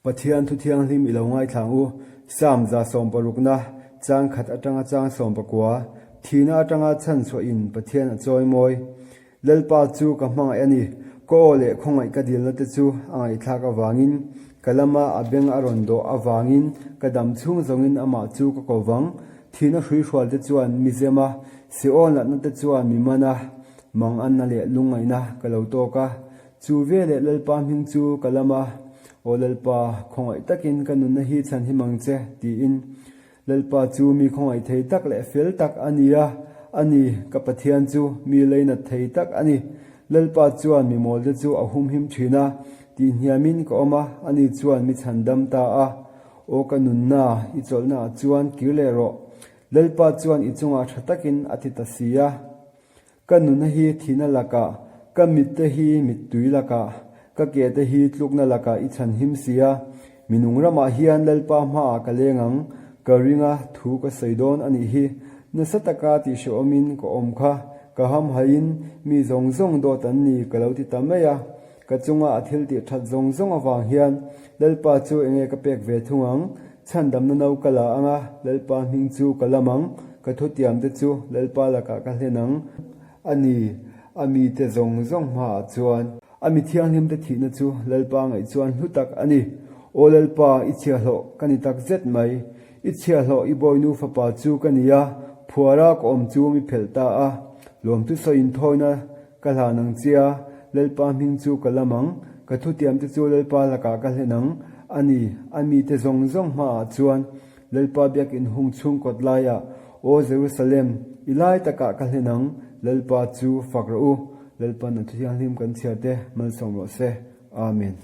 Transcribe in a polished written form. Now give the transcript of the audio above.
Pathian thu thianghlim i lo ngaithla ang u. Psalm 160na, chang khat atanga chang 19, Thihna atanga chhanchhuahin Pathian a chawi mawi. Lalpa chu ka hmangaih a ni. Ka aw leh khawngaih ka dilna te chu a ngaihthlak avangin, ka lama a beng a rawn dawh avangin ka dam chhung zawngin amah chu ka ko vang. Thihna hruihrual te chuan mi zem a, Seol natna te chuan mi man a, manganna leh lungngaihna ka lo tawk a. Chu veleh Lalpa hming chu ka lam a, Aw Lalpa, khawngaih takin ka nunna hi chhan him ang che, tiin. Lalpa chu mi khawngaih thei tak leh fel tak a ni a, a ni, ka Pathian chu mi leinat thei tak a ni. Lalpa chuan mi mawlte chu a humhim thin a, tihhniamin ka awm a, ani chuan mi chhan dam ta a. Aw ka nunna, i chawlhnaah chuan kir leh rawh. Lalpa chuan i chungah tha takin a ti ta si a. Ka nuna hi thihna lakah, ka mitte hi mittui lakah, ka ke te hi tlukna lakah i chhan him si a. Mi nung ramah hian Lalpa hmaah ka leng ang, ka ring a, thu ka sawi dawn a nih hi. Nasa taka tihhrehawmin ka awm kha, ka hamhaiin mi zawng zawng dawt an ni ka lo ti ta mai a. Ka chunga a thil tih that zawng zawng avang hian Lalpa chu enge ka pek ve thung ang? Chhandamna no ka la ang a, Lalpa hming chu ka lam ang, ka thutiam te chu Lalpa lakah ka hlen ang a ni, a mite zawng zawng hmaah chuan. A mi thianghlim te thihna chu Lalpa ngaih chuan hlu tak a ni. Aw Lalpa, i chhiahhlawh ka ni tak zet mai. I chhiahhlawh i bawinu fapa chu ka ni a, phuara ka awm chu mi phelh ta a. Lawmthu sawiin thawina Ka hlan ang chia, Lalpa hming chu ka lam ang, ka thutiamte chu Lalpa lakah ka hlen ang, a ni, a mite zawng zawng hmaah chuan, Lalpa biakinn hung chhung kawt laiah, Aw Jerusalem, i lai takah ka hlen ang, Lalpa chu fak rawh u, Lalpa'n a thuthianghlim kan chhiarte malsawm rawh se. Amen.